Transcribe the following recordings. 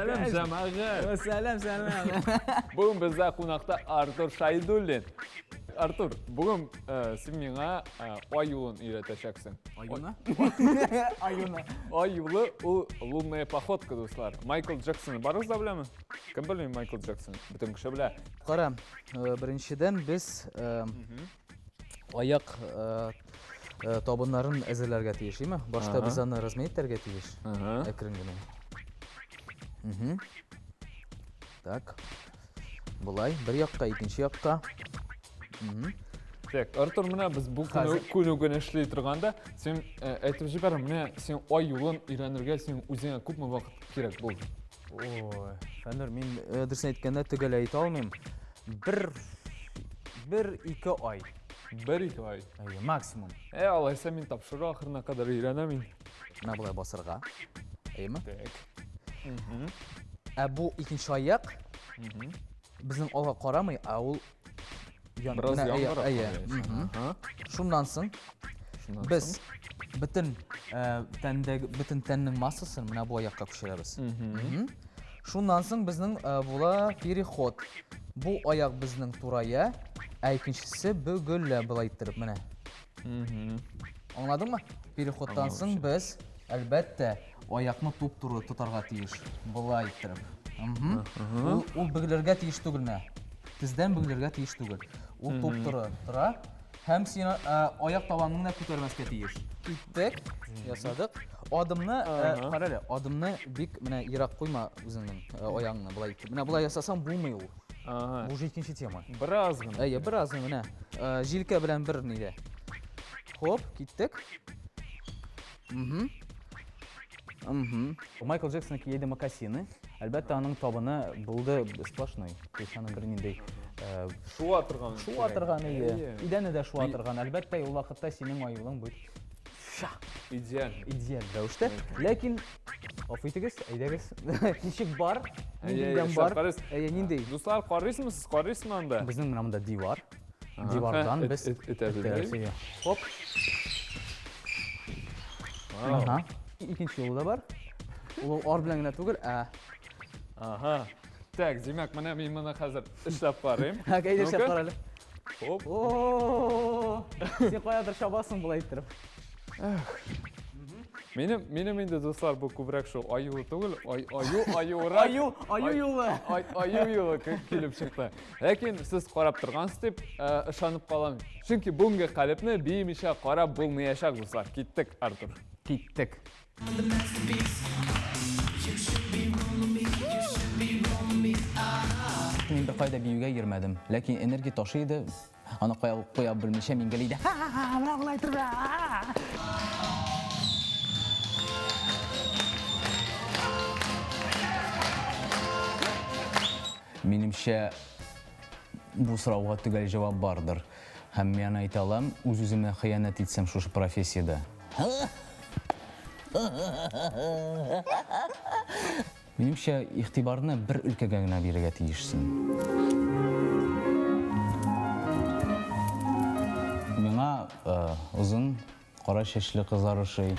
Сәлам, җәмәгать! Сәлам, сәлам! Бүген бездә кунакта Артур Шайдуллин. Артур, бүген э, син миңа э, ай юлын өйрәтәчәксең. Аюна? Аюна. Ай юлы ул лунная походка, дуслар. Майкл Джексон барыгыз да беләме? Кем белми Майкл Джексон? Бөтен кеше белә. Кара, э, беренчедән без э, аяк э, э, табыннарын әзерләргә тиеш, име? Башта без аны размять итәргә тиеш. Әкрен генә. Мгм. Так. Болай, бер якка, икенче якка. Мгм. Так, Артур, менә без бу Хәзер. күнегүне эшли торганда, син э, әйтеп җибәр, менә син ай юлын өйрәнергә син үзеңә күпме вакыт кирәк булды? Ой, Фәннур, мин э, дөресен әйткәндә төгәл әйтә алмыйм. Бер бер ике ай. Бер-ике ай. Әйе, максимум. Ә, алайса мин тапшыру ахырына кадәр өйрәнәм инде. Менә болай басырга. Әйеме? Так. Ә бу икенче аяк безнең алга карамый, ә ул ян, Бераз менә, әйе, янгарак әйе. карый. Мгм. Ага. Шуннан соң Шуннан без соң? бөтен э, тәндәге бөтен тәннең массасын менә бу аякка күчерәбез. Мгм. Шуннан соң безнең э, була переход. Бу аяк безнең турая, ә икенчесе бөгелә болай иттереп менә. Аңладыңмы? Переходтан соң без, әлбәттә, аякны туп-туры тотарга тиеш. Болай иттереп. Мгм. Ул, ул бөгелергә тиеш түгел менә. Тездән бөгелергә тиеш түгел. Ул туп-туры тора. Һәм син э, аяк табаныңны да күтәрмәскә тиеш. Киттек, ясадык. Адымны, э, кара әле, адымны бик менә ерак куйма үзеңнең э, аягыңны болай итеп. Менә болай ясасаң булмый ул. Ага. Бу уже икенче тема. Бераз гына. Әйе, бераз гына менә. Э, җилкә белән бер нидә. Хоп, киттек. Мгм. Мгм. Майкл Джексон киеде мокасины. Әлбәттә, аның табыны булды сплошной. То есть аның бернинди э, Шуа торган. шуа торган иде. Әйе. Идәне дә шуа торган. Әлбәттә, ул вакытта синең аюлың будет ша Идеаль. идеаль рәвештә. Ләкин гафу итегез, әйдәгез. Ничек бар? Әйе, Ниндидән эшләп бар? карыйсыз. Әйе, нинди? Дуслар, карыйсызмы сез? Карыйсызмы анда? Безнең менә монда дивар. Дивардан Һә, без эт- этәбез, этәбез, әйе. әйе. Хоп. Вау. Ага. Икенче юлы да бар. Ул ар белән генә түгел, ә Ага. Так, димәк, менә мин моны хәзер эшләп карыйм. Әйдә эшләп Ну-ка. кара әле. Хоп. О, син каядыр чабасың болай иттереп. Минем, минем инде, дуслар, бу күбрәк шул аю түгел, ай, аю, аюрак. Аю, аю юлы. Ай, аю юлы килеп чыкты. Ләкин сез карап торгансыз дип э, ышанып калам. Чөнки бүгенге калебне биемичә карап булмаячак, дуслар. Киттек, Артур. Киттек. Мин беркайда биюгә йөрмәдем, ләкин энергия ташый иде. Аны кая куя белмичә мин гел өйдә ха-ха-ха, менә болай итеп. Минемчә, бу сорауга төгәл җавап бардыр. Һәм мин аны әйтә алам, үз-үземә хыянәт итсәм шушы профессиядә. Минемчә, игътибарны бер өлкәгә генә бирергә тиешсең. Миңа озын кара чәчле кызлар ошый.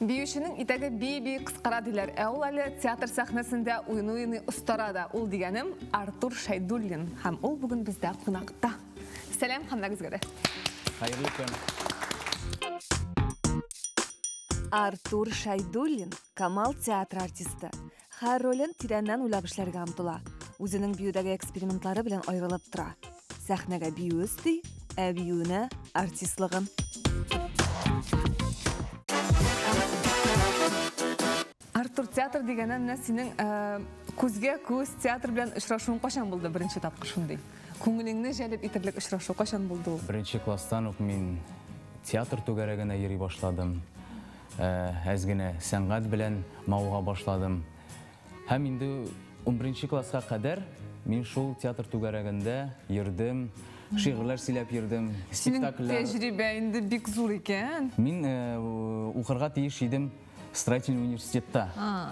Биюченең итәге бии-бии кыскара диләр, ә ул әле театр сәхнәсендә уйный-уйный остара да. Ул дигәнем Артур Шәйдуллин һәм ул бүген бездә кунакта. Сәлам һәммәгезгә дә. Хәерле көн. Артур Шәйдуллин, Камал театры артисты. Һәр ролен тирәннән уйлап эшләргә омтыла. Үзенең биюдәге экспериментлары белән аерылып тора. Сәхнәгә бию өсти, ә биюенә артистлыгын. Артур, театр дигәннән менә синең э, күзгә күз театр белән очрашуың кайчан булды беренче тапкыр шундый? Күңелеңне җәлеп итерлек очрашу кайчан булды ул? Беренче класстан ук мин театр түгәрәгенә йөри башладым. Әз генә сәнгать белән мавыга башладым. Һәм инде унберенче класска кадәр мин шул театр түгәрәгендә йөрдем. Шигырьләр сөйләп йөрдем, спектакльләр. Синең тәҗрибә инде бик зур икән. Мин укырга тиеш идем строительный университетта.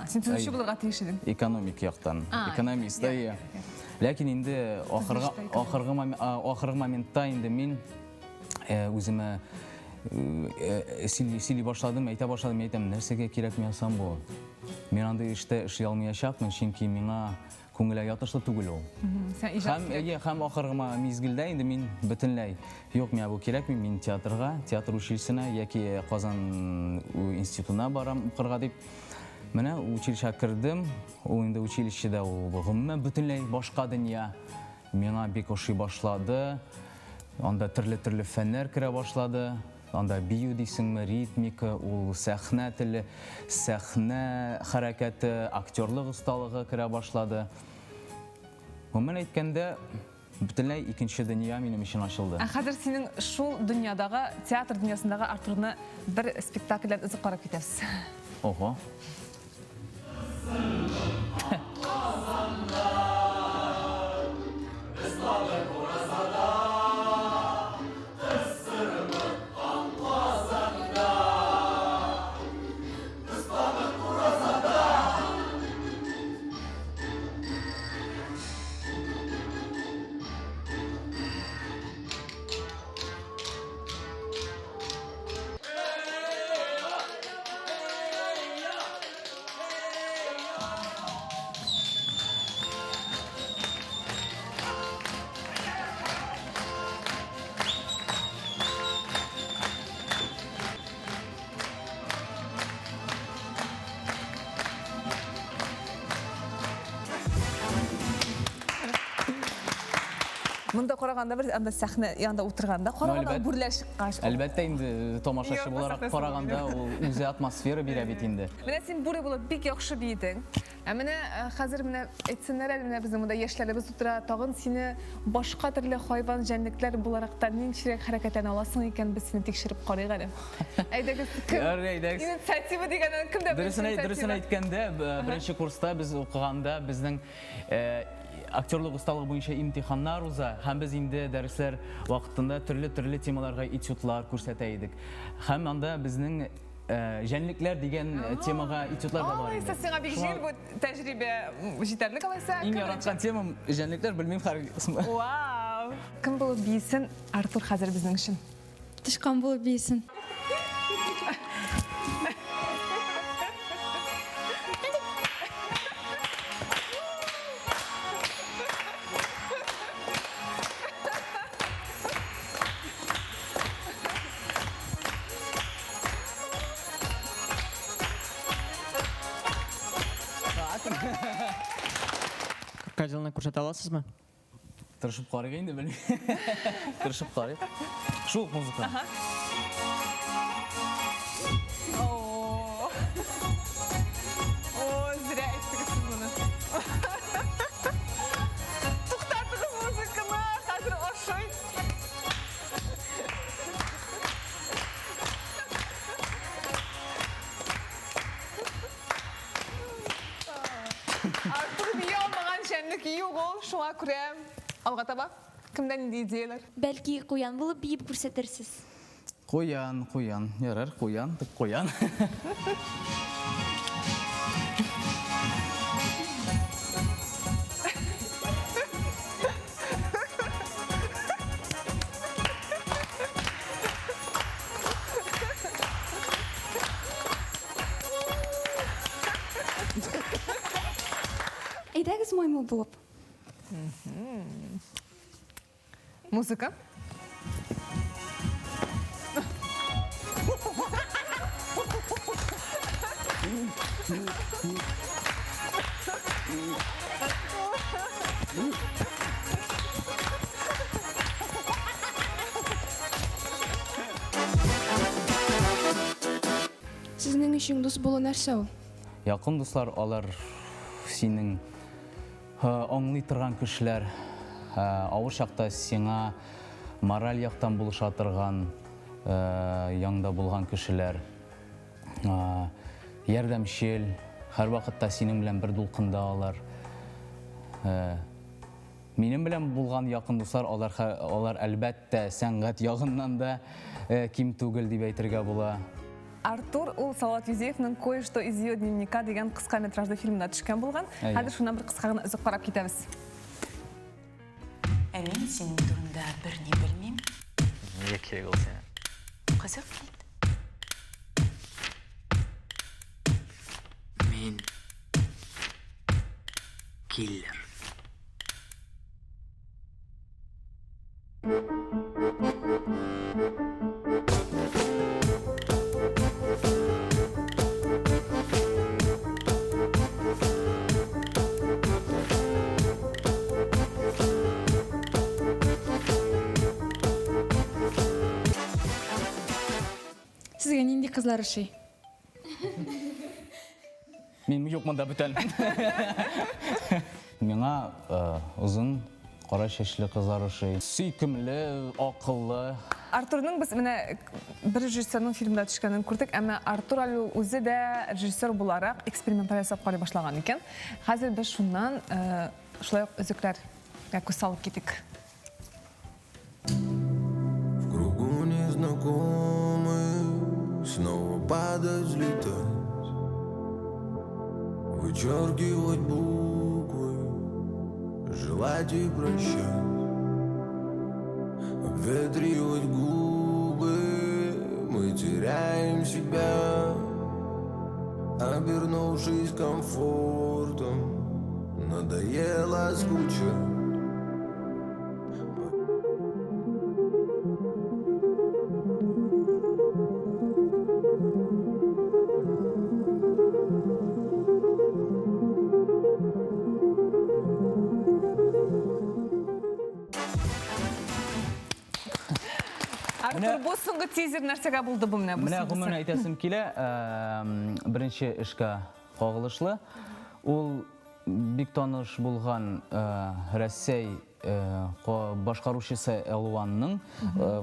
Син төзүче булырга тиеш идең. Экономик яктан. Экономист, әйе. Ләкин инде ахыргы ахыргы ахыргы моментта инде мин үземә сөйли башладым, әйтә башладым, әйтәм, нәрсәгә кирәк миңа соң бу? Мин андый эштә эшли алмаячакмын, чөнки миңа күңелгә ятышлы түгел ул. Һәм, әйе, һәм ахыргы мизгелдә инде мин бөтенләй, юк, миңа бу кирәкми, мин театрга, театр училищесына яки Казан институтына барам укырга дип. Менә училищега кердем. Ул инде училищеда ул гомумән бөтенләй башка дөнья. Миңа бик ошый башлады. Анда төрле-төрле фәннәр керә башлады. Анда бию дисеңме, ритмика, ул сәхнә теле, сәхнә хәрәкәте, актерлык осталыгы керә башлады. Гомумән әйткәндә, бөтенләй икенче дөнья минем өчен ачылды. Ә хәзер синең шул дөньядагы, театр дөньясындагы Артурны бер спектакльдән өзеп карап китәбез. Ого. Монда караганда бер анда сәхнә янында утырганда караганда бүрләр чыккач. Әлбәттә инде тамашачы буларак караганда ул үзе атмосфера бирә бит инде. Менә син бүре булып бик яхшы биедең. Ә менә хәзер менә әйтсеннәр әле, менә безнең монда яшьләребез утыра, тагын сине башка төрле хайван, җәнлекләр буларак та ничек хәрәкәтләнә аласың икән, без сине тикшереп карыйк әле. Әйдәгез, кем? Әйдәгез. Инициатива дигәннән кемдә беренче инициатива? Дөресен әйткәндә, беренче курста без укыганда безнең актерлык осталыгы буенча имтиханнар уза һәм без инде дәресләр вакытында төрле-төрле темаларга этюдлар күрсәтә идек. Һәм анда безнең җәнлекләр дигән темага этюдлар да бар иде. Алайса сиңа бик җиңел бу тәҗрибә җитәрлек алайса. Иң яраткан темам җәнлекләр, белмим хәр. Вау! Кем булып биесен Артур хәзер безнең өчен? Тычкан булып биесен. Крокодилны күрсәтә аласызмы? Тырышып карыйк инде, белмим. Тырышып карыйк. Шул ук музыка. О, зря әйттегез сез моны. Туктатыгыз музыканы, хәзер ошый. Артур бия алмаган җәнлек юк ул, шуңа күрә алга таба. Кемдә нинди идеяләр? Бәлки, куян булып биеп күрсәтерсез? Куян, куян. Ярар, куян, тып куян. Әйдәгез маймыл булып. Музыка. Сезнең өчен дус булу нәрсә ул? Якын дуслар алар синең аңлый торган кешеләр, авыр чакта сиңа мораль яктан булыша торган, янда булган кешеләр. Ярдәмчел, һәрвакытта синең белән бер дулкында алар. Минем белән булган якын дуслар, алар, алар әлбәттә, сәнгать ягыннан да э, ким түгел дип әйтергә була. Артур ул Салават Юзеевның Кое-что из ее дневника дигән кыска метражлы фильмында төшкән булган. Хәзер шуннан бер кыска гына өзек карап китәбез. Ә мин синең турында берни белмим. Нигә кирәк ул сиңа? Кызык бит. Мин киллер. Сезгә нинди кызлар ошый? Мин юк монда бүтән. Миңа э, озын кара чәчле кызлар ошый. Сөйкемле, акыллы. Артурның без менә бер режиссерның фильмда төшкәнен күрдек, әмма Артур әле ул үзе дә режиссер буларак экспериментлар ясап карый башлаган икән. Хәзер без шуннан э, шулай ук өзекләргә күз салып китик. В кругу незнакомых Снова падать, взлетать Вычеркивать буквы Желать и прощать Обветривать губы Мы теряем себя Обернувшись комфортом Надоело скучать Артур, бу соңгы тизер нәрсәгә булды бу менә? Менә гомумән әйтәсем килә, беренче эшкә кагылышлы. Ул бик таныш булган Рәсәй башкаручысы Элуанның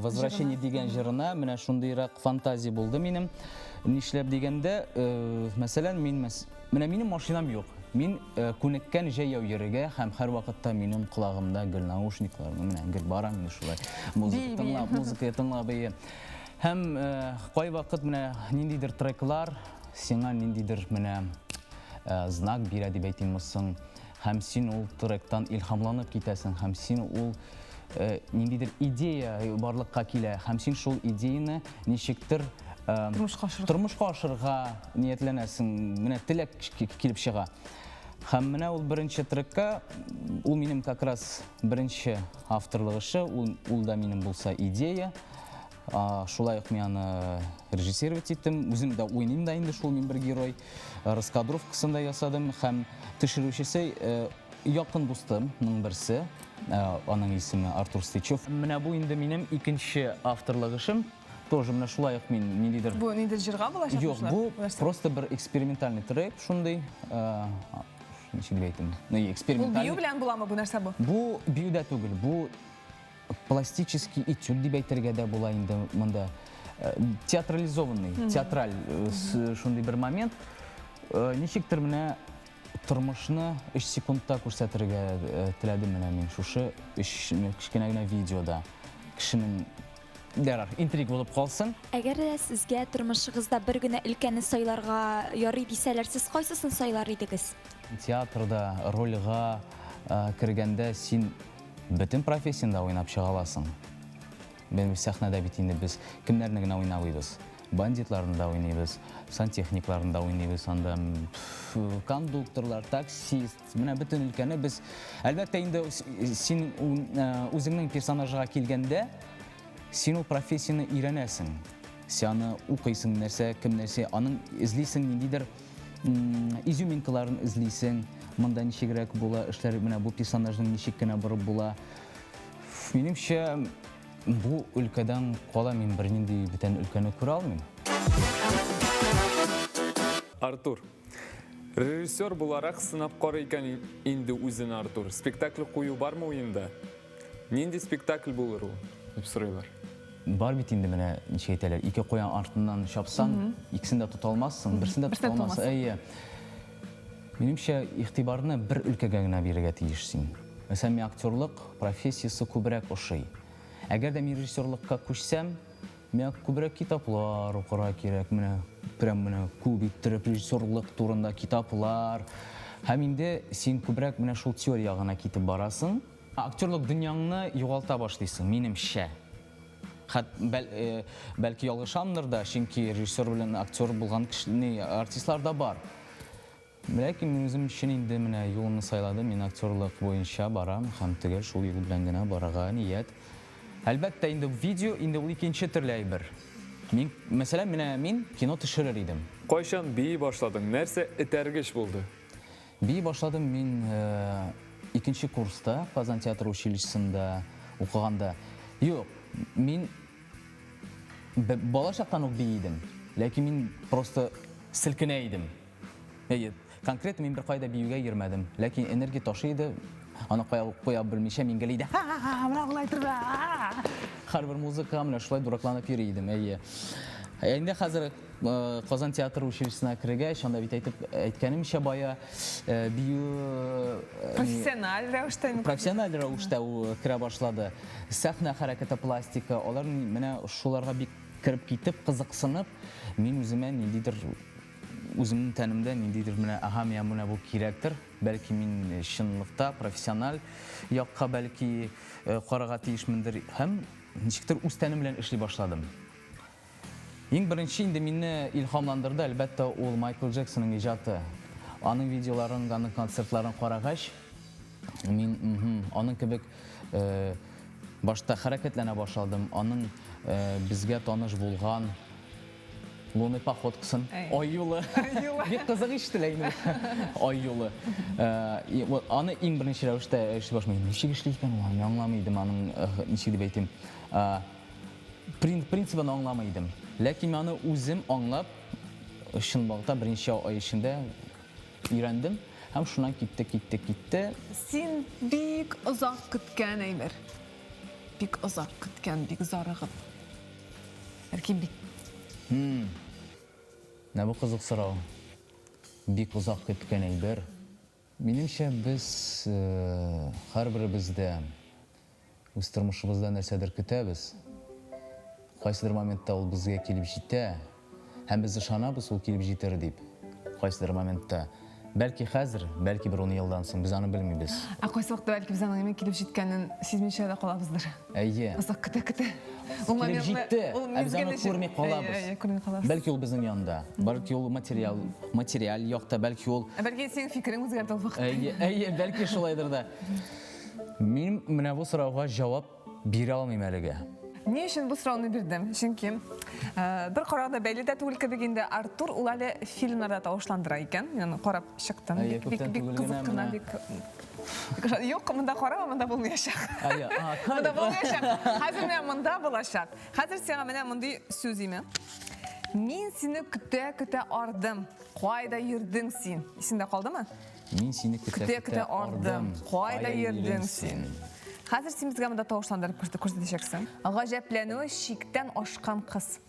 Возвращение дигән җырына менә шундыйрак фантазия булды минем. Нишләп дигәндә, мәсәлән, мин менә минем машинам юк. Мин күнеккән җәяү йөрергә һәм һәрвакытта минем колагымда гел наушниклар, менә гел барам инде шулай. Музыка тыңлап, музыка тыңлап. Һәм кайвакыт менә ниндидер треклар сиңа ниндидер менә знак бирә дип әйтимме соң, һәм син ул тректан илһамланып китәсең, һәм син ул ниндидер идея барлыкка килә, һәм син шул идеяне ничектер тормышка ашырга, тормышка ашырга ниятләнәсең, менә теләк килеп чыга. Һәм менә ул беренче трекка, ул минем как раз беренче авторлык эше, ул, ул да минем булса идея. Шулай ук мин аны режиссировать иттем. Үзем дә уйныйм да инде шул мин бер герой. Раскадровкасын да ясадым һәм төшерүчесе э, якын дустымның берсе, э, аның исеме Артур Стычев. Менә бу инде минем икенче авторлык эшем. Тоже менә шулай ук мин ниндидер Бу ниндидер җырга булачак? Юк, бу просто бер экспериментальный трек шундый. Э, ничек дип әйтим? Ну, экспериментальный. Бу бию белән буламы бу нәрсә бу? Бу биюдә түгел, бу пластический этюд дип әйтергә дә була инде монда. Э, театрализованный, театраль э, шундый бер момент. Э, ничектер менә тормышны 3 секундта күрсәтергә теләдем менә мин шушы өч кечкенә генә видеода. Кешенең ярар, интриг булып калсын. Әгәр дә сезгә тормышыгызда бер генә өлкәне сайларга ярый дисәләр, сез кайсысын сайлар идегез? Театрда рольгә кергәндә син Бөтен профессияне дә уйнап чыга аласың. Без сәхнәдә бит инде без кемнәрне генә уйнамыйбыз. Бандитларны да уйныйбыз, сантехникларны да уйныйбыз, анда кондукторлар, таксист, менә бөтен өлкәне без, әлбәттә инде син э, үзеңнең персонажга килгәндә, син ул профессияне өйрәнәсең. Син аны укыйсың, нәрсә, кем нәрсә, аның эзлисең ниндидер изюминкаларын эзлисең, монда ничегрәк була эшләр, менә бу персонажны ничек кенә борып була. Минемчә, бу өлкәдән кала мин бернинди бүтән өлкәне күрә алмыйм. Артур, режиссер буларак сынап карый икән инде үзен Артур. Спектакль кую бармы уенда? Нинди спектакль булыр ул? дип сорыйлар. Бар бит инде менә ничек әйтәләр, ике куян артыннан чапсаң, икесен дә тота алмассың, берсен дә тота алмассың. Әйе. Минемчә, игътибарны бер өлкәгә генә бирергә тиеш син. Мәсәлән, миңа актерлык профессиясе күбрәк ошый. Әгәр дә мин режиссерлыкка күчсәм, миңа күбрәк китаплар укырга кирәк, менә прям менә күп иттереп режиссерлык турында китаплар. Һәм инде син күбрәк менә шул теория ягына китеп барасың. Актерлык дөньяңны югалта башлыйсың, минемчә. Хәт, бәл, э, бәлки ялгышамдыр да, чөнки режиссер белән актер булган кеше, артистлар да бар. Ләкин мин үзем өчен инде менә юлымны сайладым, мин актерлык буенча барам һәм төгәл шул юл белән генә барырга ният. Әлбәттә, инде видео инде ул икенче төрле әйбер. Мин, мәсәлән, менә мин кино төшерер идем. Кайчан бии башладың? Нәрсә этәргеч булды? Бии башладым мин икенче курста, Казан театр училищесында укыганда. Юк, мин бала чактан ук бии идем, ләкин мин просто селкенә идем. Әйе, конкретно мин беркая да биюгә йөрмәдем. Ләкин энергия ташый иде. Аны кая куя белмичә мин гел өйдә ха-ха-ха, менә болай итеп, һәрбер музыкага менә шулай дуракланып йөри идем, әйе. Ә инде хәзер э, Казан театр училищесына кергәч, анда бит әйтеп әйткәнемчә бая э, бию э, Профессиональ рәвештә. Профессиональ рәвештә ул керә башлады. Сәхнә хәрәкәте, пластика, алар менә шуларга бик кереп китеп, кызыксынып, мин үземә ниндидер Үземнең тәнемдә ниндидер менә, аһа, миңа менә бу кирәктер, бәлки мин чынлыкта профессиональ якка бәлки карарга тиешмендер һәм ничектер үз тәнем белән эшли башладым. Иң беренче инде мине илһамландырды, әлбәттә, ул Майкл Джексонның иҗаты. Аның видеоларын, аның концертларын карагач, мин аның кебек башта хәрәкәтләнә башладым, аның безгә таныш булган Лунный походкасын. Ай юлы. Бик кызык ишетелә инде. Ай юлы. Э, аны иң беренче рәвештә эшли башлый. Ничек эшли икән ул? Мин аңламый идем аның э, ничек дип әйтим. Э, принцибын аңламый идем. Ләкин мин аны үзем аңлап, чынлыкта берничә ай эчендә өйрәндем һәм шуннан китте, китте, китте. Син бик озак көткән әйбер. Бик озак көткән, бик зарыгып. Бәлки бик. Хм. Менә бу кызык сорау. Бик озак көткән әйбер. Минемчә, без һәрберебез дә үз тормышыбызда нәрсәдер көтәбез. Кайсыдыр моментта ул безгә килеп җитә. Һәм без ышанабыз, ул килеп җитер дип. Кайсыдыр моментта. Бәлки хәзер, бәлки бер ун елдан соң, без аны белмибез. Ә кайсы вакытта бәлки без аның килеп җиткәнен сизмичә дә калабыздыр. Әйе. Озак көтә-көтә. Ул килеп җитте, ә без аны күрми калабыз. Әйе, күрми калабыз. Бәлки ул безнең янда, бәлки ул материал, материаль якта, бәлки ул Ә бәлки синең фикерең үзгәрде ул вакытта. Әйе, әйе, бәлки шулайдыр да. Мин менә бу сорауга җавап Бирә алмыйм әлегә. Ни өчен бу сорауны бирдем? Чөнки э, бер караганда бәйле дә түгел кебек инде Артур ул әле фильмнарда тавышландыра икән. Мин аны карап чыктым. Әйе, Бик бик күптән бик түгел кызык генә кына менә. бик Юк, монда карама, монда булмаячак. Әйе, а, Монда Калеб. булмаячак. Хәзер менә монда булачак. Хәзер сиңа менә мондый сүз име. Мин сине көтә-көтә ардым. Кайда йөрдең син? Исеңдә калдымы? Мин сине көтә-көтә ардым. Кайда йөрдең син? Хәзер син безгә монда тавышландырып күрсәтәчәксең. Гаҗәпләнүе чиктән ашкан кыз.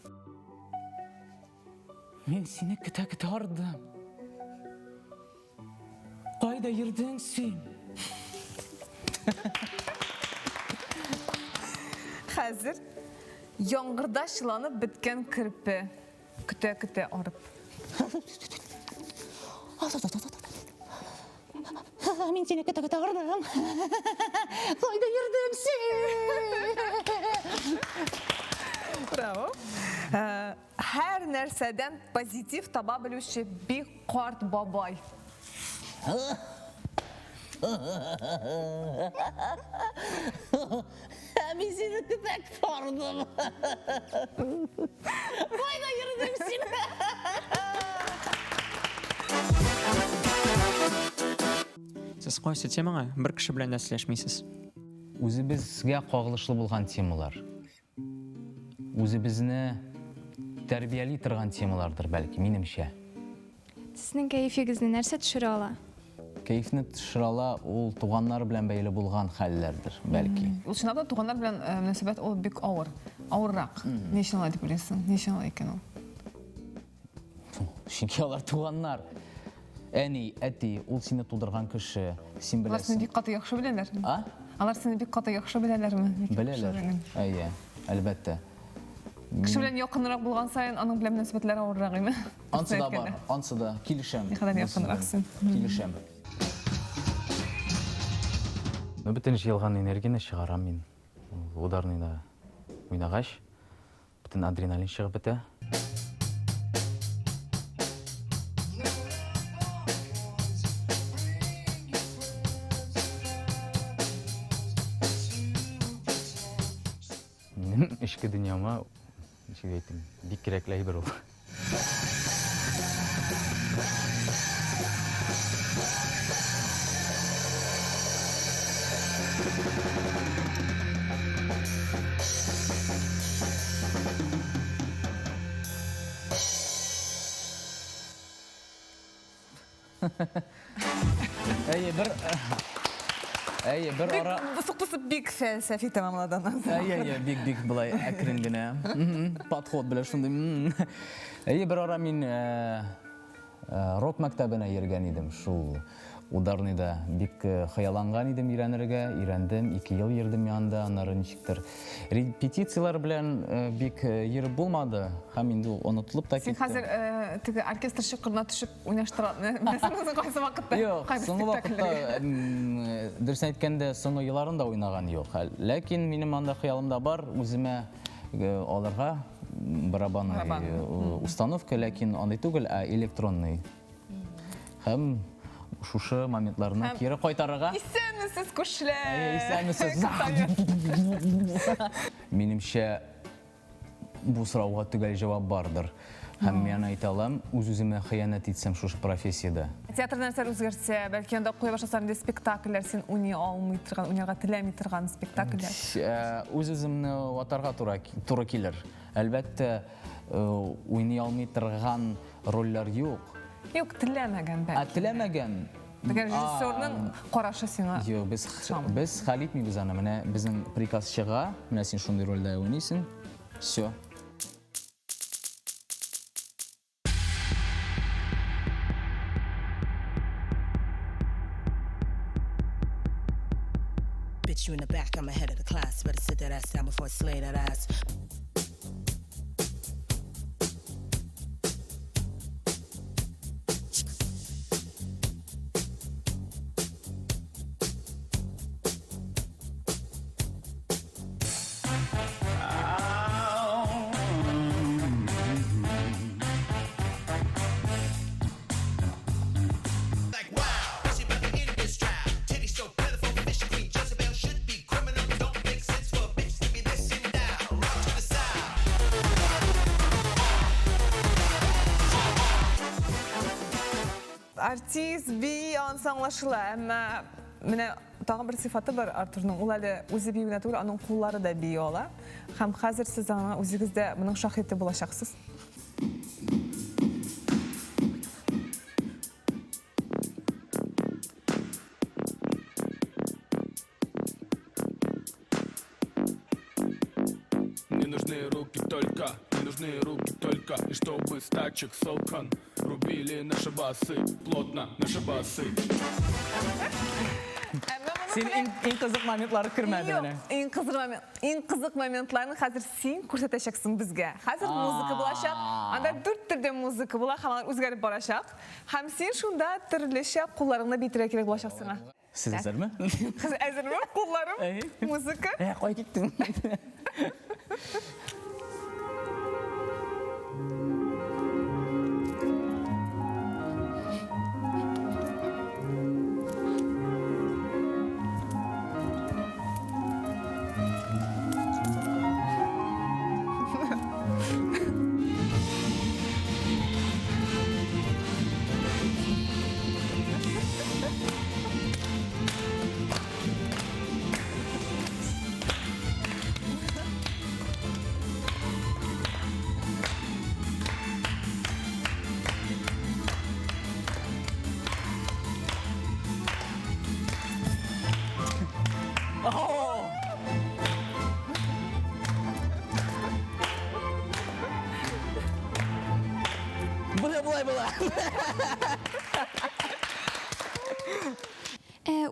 Мин сине көтә-көтә ардым. Кайда йөрдең син? Хәзер яңгырда чыланып беткән керпе. Көтә-көтә арып. Мин сине көтә-көтә ардым. Кайда йөрдең син? Браво. Э, һәр нәрсәдән позитив таба белүче бик карт бабай. Мин сине көтәк тардым. Кайда йөрдең син? Сез кайсы темага бер кеше белән дә сөйләшмисез? Үзебезгә кагылышлы булган темалар. Үзебезне тәрбияли торган темалардыр, бәлки, минемчә. Сезнең кәефегезне нәрсә төшерә ала? Кәефне төшерә ала ул туганнар белән бәйле булган хәлләрдер, бәлки. Ул чынлап та туганнар белән э, мөнәсәбәт ул бик авыр, авыррак. Ни өчен алай дип уйлыйсың? Ни өчен алай икән ул? Чөнки алар туганнар. Әни, әти, ул сине тудырган кеше, син Алар сине беләсең. бик каты яхшы беләләр. А? Алар сине бик каты яхшы беләләрме? Бик яхшы Беләләр. беләләр. Әйе, әлбәттә. Кеше белән якынрак булган саен, аның белән мөнәсәбәтләр авыррак име? Ансы да бар, ансы да. Килешәм. Никадәр бу якынрак сүздән. син. Килешәм. Ну, бөтен җыелган энергияне чыгарам мин. Ударныйда уйнагач, бөтен адреналин чыгып бетә. Минем эчке дөньяма, ничек дип әйтим, бик кирәкле әйбер ул. Әйе, бер Әйе, бер ара Бусык-бусык бик фәлсәфи тәмамлады аннан соң. Әйе, әйе, бик бик былай әкрен генә. Подход белән шундый. Әйе, бер ара мин э, э, рок мәктәбенә йөргән идем, шул ударныйда бик э, хыялланган идем өйрәнергә, өйрәндем, 2 ел йөрдем янында, аннары ничектер репетицияләр белән бик йөреп булмады һәм инде ул онытылып та Син китте. хәзер теге оркестр чокырына төшеп уйнаштыра беләсеңме кайсы вакытта? Юк, соңгы вакытта, дөресен әйткәндә, соңгы елларын да уйнаган юк. Ләкин минем анда хыялымда бар, үземә алырга барабанный установка, ләкин андый түгел, ә электронный. Һәм шушы моментларны кире кайтарырга. Исәнмесез, күршеләр! Исәнмесез. Минемчә, бу сорауга төгәл җавап бардыр. Һәм мин әйтә алам, үз-үземә хыянәт итсәм шушы профессиядә. Театр нәрсәләр үзгәртсә, бәлки анда куя башласалар инде спектакльләр, син уйный алмый торган, уйнарга теләми торган спектакльләр. Үз-үземне ватарга туры килер. Әлбәттә, уйный алмый торган рольләр юк. Юк, теләмәгән бәлки. Ә, теләмәгән. Дигән режиссерның карашы сиңа. Юк, без без хәл итмибез аны. Менә безнең приказ чыга, менә син шундый рольдә уйныйсың. Все. Bitch, you in the back, I'm ahead of the class. Better sit that ass down before I slay that ass. Артист, би, анысы аңлашыла, әмма менә тагын бер сыйфаты бар Артурның. Ул әле үзе бию генә түгел, аның куллары да бии ала. Һәм хәзер сез аңа үзегез дә моның шаһиты булачаксыз. Мне нужны руки только, мне нужны руки только, и чтобы с тачек с окон рубили наши басы, плотно наши басы. Син иң, иң кызык моментлары кермәде менә. Юк, иң кызык момент, иң кызык моментларны хәзер син күрсәтәчәксең безгә. Хәзер музыка булачак. Анда дүрт төрле музыка була һәм алар үзгәреп барачак. Һәм син шунда төрлечә кулларыңны биетергә кирәк булачак сиңа. Сез әзерме? Сез әзерме? Кулларым, музыка. Ә, кая киттең?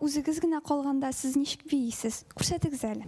үзегез генә калганда сез ничек биисез? Күрсәтегез әле.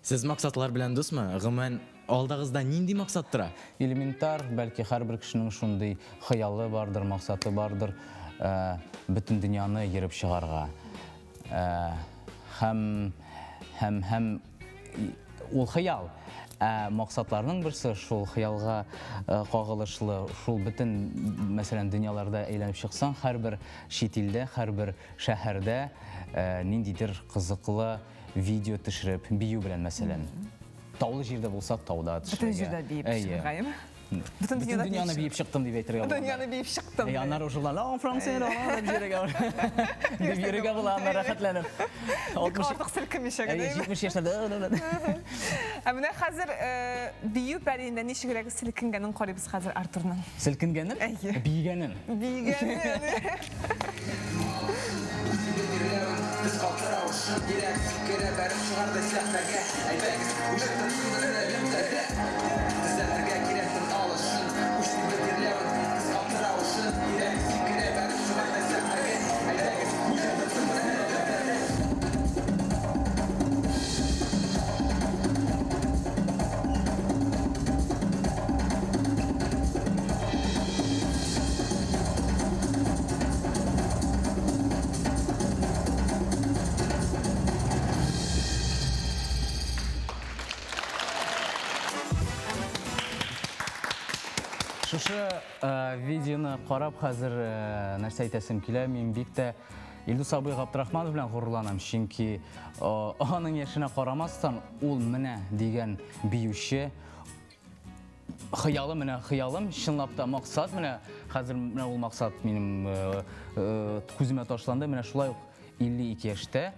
Сез максатлар белән дусмы? Гомумән, алдагызда нинди максат тора? Элементар, бәлки һәрбер кешенең шундый хыялы бардыр, максаты бардыр, э, бөтен дөньяны йөреп чыгарга. Э, һәм һәм һәм ул хыял. Ә максатларның берсе шул хыялга э, кагылышлы, шул бөтен, мәсәлән, дөньяларда әйләнеп чыксаң, һәрбер чит илдә, һәрбер шәһәрдә ниндидер кызыклы видео төшереп, бию белән, мәсәлән. Таулы җирдә булса, тауда төшерергә. Бөтен җирдә биеп чыгарга, әйеме? Бөтен дөньяны биеп чыктым дип әйтергә була. Дөньяны биеп чыктым. Әйе, аннары уже ла франция дип йөрергә дип йөрергә була, аннары рәхәтләнеп. Бик артык селкенмичә генә. Әйе, 70 яшьләрдә. Ә менә хәзер бию пәриендә ничегрәк селкенгәнен карыйбыз хәзер Артурның. Селкенгәнен? Әйе. Биегәнен. Биегәнен. Шушы э, видеоны карап хәзер э, нәрсә әйтәсем килә, мин бик тә Илдус абый Габдрахманов белән горурланам, чөнки э, аның яшенә карамастан, ул менә дигән биюче, Хыялым менә хыялым, чынлап та максат менә хәзер менә ул максат минем э, э, күземә ташланды. Менә шулай ук 52 яшьтә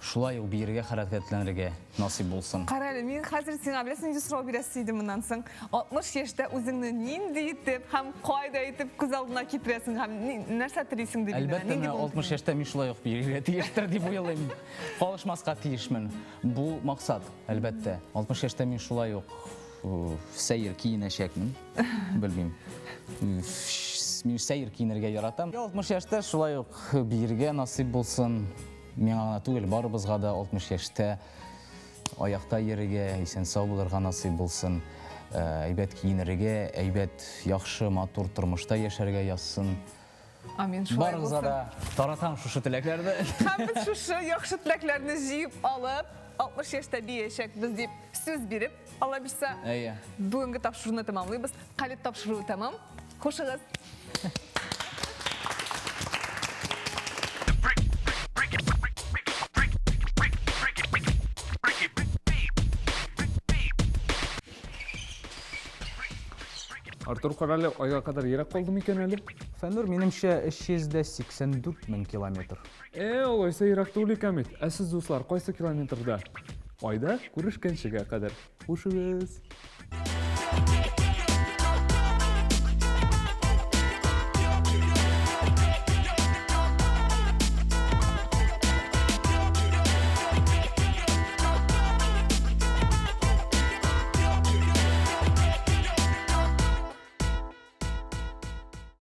шулай ук биергә хәрәкәтләнергә насыйп булсын. Кара әле, мин хәзер сиңа беләсең нинди сорау бирәсе идем моннан соң. 60 яшьтә үзеңне нинди итеп һәм кайда итеп күз алдына китерәсең һәм нәрсә телисең дип Әлбәттә, менә 60 яшьтә мин шулай ук биергә тиештер дип уйлыйм. Калышмаска тиешмен. Бу максат, әлбәттә. 60 яшьтә мин шулай ук Сәер киенәчәкмен. Белмим. Мин сәер киенергә яратам. 60 яшьтә шулай ук биергә насыйп булсын. Миңа гына түгел, барыбызга да 60 яшьтә аякта йөрергә, исән-сау булырга насыйп булсын. Әйбәт киенергә, әйбәт, яхшы, матур тормышта яшәргә язсын. Амин, шулай Барыгызга булсын. да таратам шушы теләкләрне. Һәм без шушы яхшы теләкләрне җыеп алып, 60 яшьтә биячәкбез дип сүз биреп, Алла бирсә, Әйе. бүгенге тапшыруны тәмамлыйбыз. Калеб тапшыруы тәмам. Хушыгыз. Артур, карале, айга кадәр ерак калды микән әле? Фәннур, минемчә, 384 мең километр. Э, алайса ерак түгел икән бит. Ә сез, дуслар, кайсы километрда? Айда күрешкәнчегә кадәр. Хушыгыз!